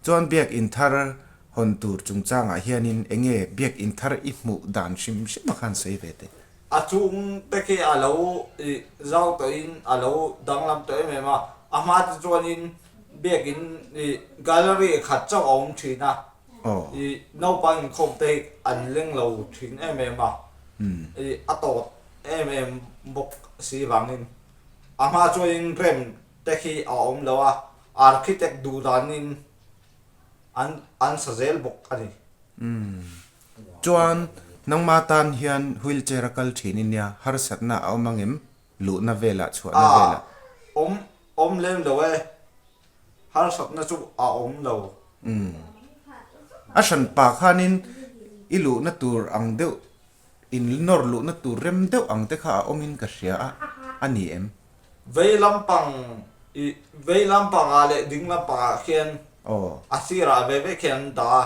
Chuan Biakinn thar hawn tur chungchangah hianin enge Biakinn thar i hmuh dan hrim hrim a khan sawi ve teh. A chung te khi a lo ih zau tawhin a lo danglam tawh em em a, a hma te chuanin Biakinn ih gallery khat chauh a awm thin a, ih naupang inkhawm te hi an leng lo thin em em a, ih a tawt em em bawk si vangin a hma chuanin rem te khi a awm lo a, architect duh danin an an sa zel bawk a ni. Umm. Chuan nangma tan hian wheelchair a kal thin i nia, harsatna a awm angem? Luhna velah chhuahna velah. A awm awm lem lo e, harsatna chu a awm lo. Umm. A hranpa khanin i luhna tur ang deuh in nawr luhna tur rem deuh ang te kha a awmin ka hria a, a ni em? Vei lampang i vei lampangah leh ding lampangah khian a sirah ve ve khian an dah a.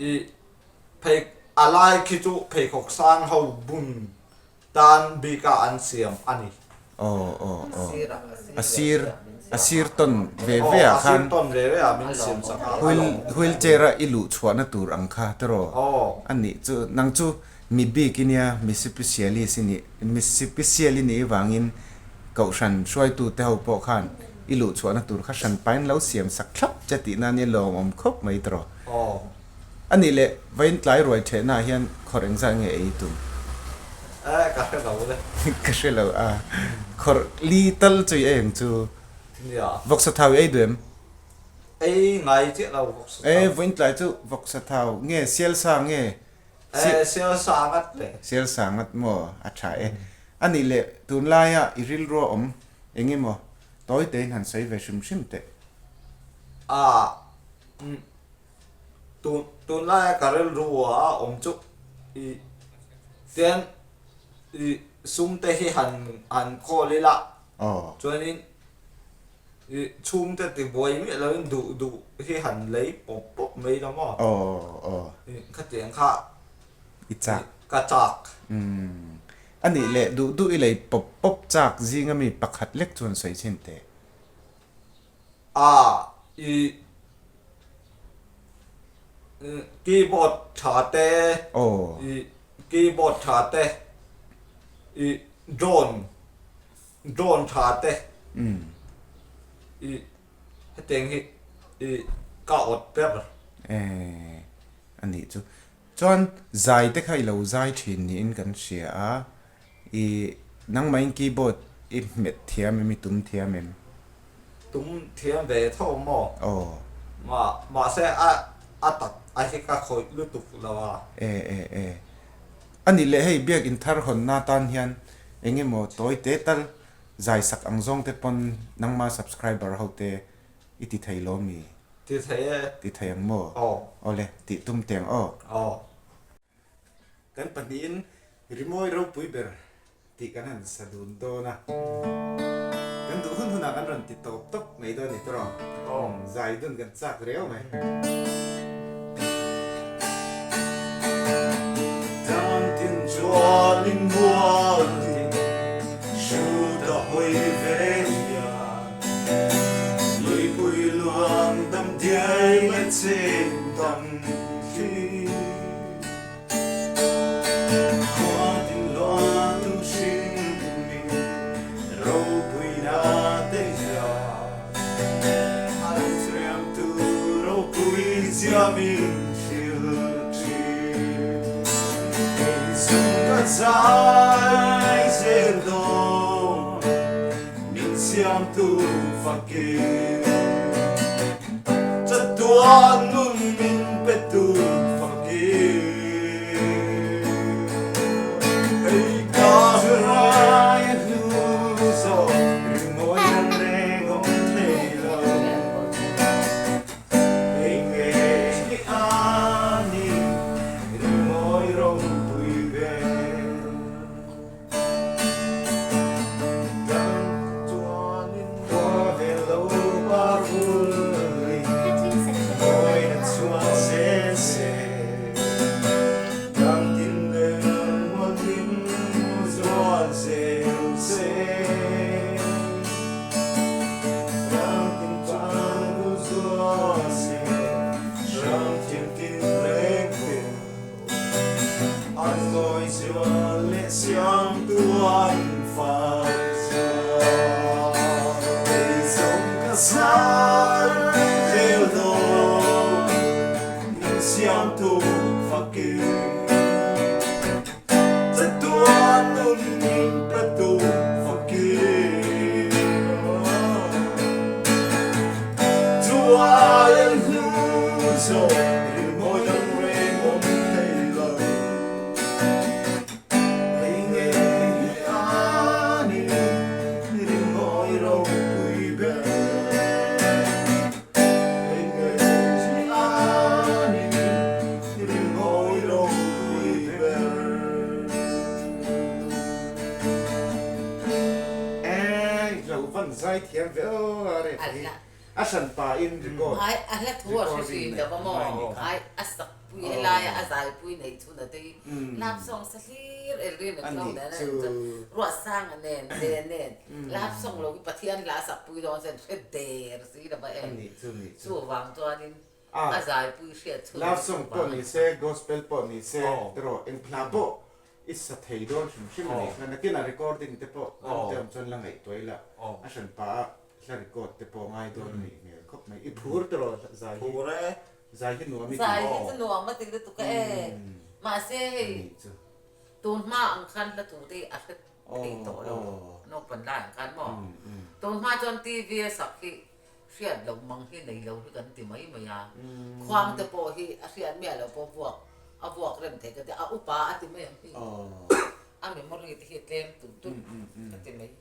I phei a lai khi chu pheikhawk sang ho bun tan bika an siam a ni. Aw aw aw a sir a sir tawn ve ve ah khan a sir tawn ve ve ah min siam sak a wheel wheel chair a i luh chhuahna tur ang kha tiraw a nih chu nang chu mi bik i nia mi sipisialist i nih mi sipisial i nih vangin kohhran hruaitu te ho pawh khan i luh chhuahna tur kha hran pain lo siam sak thlap che tihna nia lawmawm khawp mai tiraw. A nih leh, vawiin tlai ruai ṭhehnaah hian khawrh engzah nge ei tum? Eh, ka hre lo le. Ka hre lo a. Khawrh li tal chu i ei ang chu. Nia. Vawksa thau i ei duh em? Ei ngai chiah lo vawksa thau. Eh, vawiin tlai chu vawksa thau nge sialsa nge? Eh, sialsa ngat le. Sialsa ngat maw? A ṭha e. A nih leh, tunlaia i rilrua awm eng emaw tawi tein han sawi ve hrim hrim teh. Ah, umm. Tun tunlaia ka rilru a awm chu i tian i sum te hi han han khawl ila chuanin i chhungte ti buai miah loin duh duh hi han lei pawp pawp mai lo maw i khatiang kha i chak ka chak. A nih leh duh duh i lei pawp pawp chak zinga mi pakhat lek chuan sawi chhin teh. A i keyboard tha te i keyboard tha te i drone drone tha te i hetiang hi i ka awt ber. E a nih chu. Chuan zai te kha i lo zai thin niin kan hria a. I nangmahin keyboard i hmet thiam em, i tum thiam em? Tum thiam ve tho maw? Aw. Ma, mahse a a tak a hi ka khawih lutuk lo a. E e e. A nih leh hei biakinn thar hawnna tan hian eng emaw tawi te tal zai sak ang zawng te pawn nangma subscriber ho te i ti thei lo mi? Ti thei e. Ti thei ang maw? Aw. Awle, tih tum teng aw. Aw. Kan pahnihin rimawi ropui ber tih kan han sa dun dawn a, kan duh hun hunah kan rawn ti tawp tawp mai dawn a ni tawrh ang, zai dun kan chak riau mai. Tan tin chuanin mualin hrut a hawi ve hian Luipui luang dam diai leh chin dam thli. Chatuan nun min pe tu fakir Hei ka hrai a hnu zawk ringawi an reng awm thei lo Hei nge hi a ni ringawi ropui ber Dang chuanin khua ve lo pa vul ri mawi zai zel dawn min siamtu fakin Chatuan nun petu fakin Chuai an hnu zawh rimawi dang reng awm thei lo. Hei nge hi a ni rimawi ropui ber. Hei nge hi a ni rimawi ropui ber. Eii lo van zai thiam ve aw a rep hi a hran pa in record Ai a hla thu a hre hrin lo va maw ai a sak pui helaia a zai pui neih chhun a te hi lap sawng sa hlir el rin a tho nen a chuan Ruahsanga nen ve nen lap sawng lo hi Pathian hla a sak pui dawn chuan hre der si lo va em chuvang chuanin a zai pui hriat chhun love song pawh ni se gospel pawh ni se tiraw eng hla pawh i sa thei dawn hrim hrim a nih kha nakinah recording te pawh dam te awm chuan la ngaihtuah ila a hran pah a hla record te pawh ngai dawn a nih hmel khawp mai i phur tiraw zai hi. Zai hi nuam i ti. Zai hi chu nuam a ti lutuk a e. Mahse hei tun hma ang khan hla thu te hi a hre thei tawh lo naupan lai ang khan maw. Tun hma chuan TV a sak hi hriat loh mang hi nei lo hi kan ti mai mai a. Khuang te pawh hi a hriat miah loh pawh vuak a vuak rem thei ka ti a upa a ti mai ang hi. A memory te hi tlem tulh tulh ka ti mai.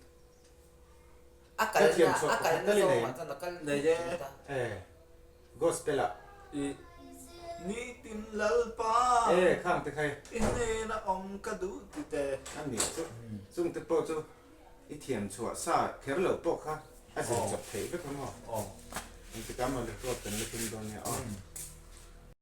A kalna a kalna zawngah chuan a kal tulh tulh a. Gospel ah. I nitin Lalpa. E khang te khai. I hnena awm ka duh ti te. A nih chu. Chung te pawh chu i thiam chhuah sa kher loh pawh kha a zir chawp theih vek ang aw. Engtikah maw record kan la tum dawn nia aw.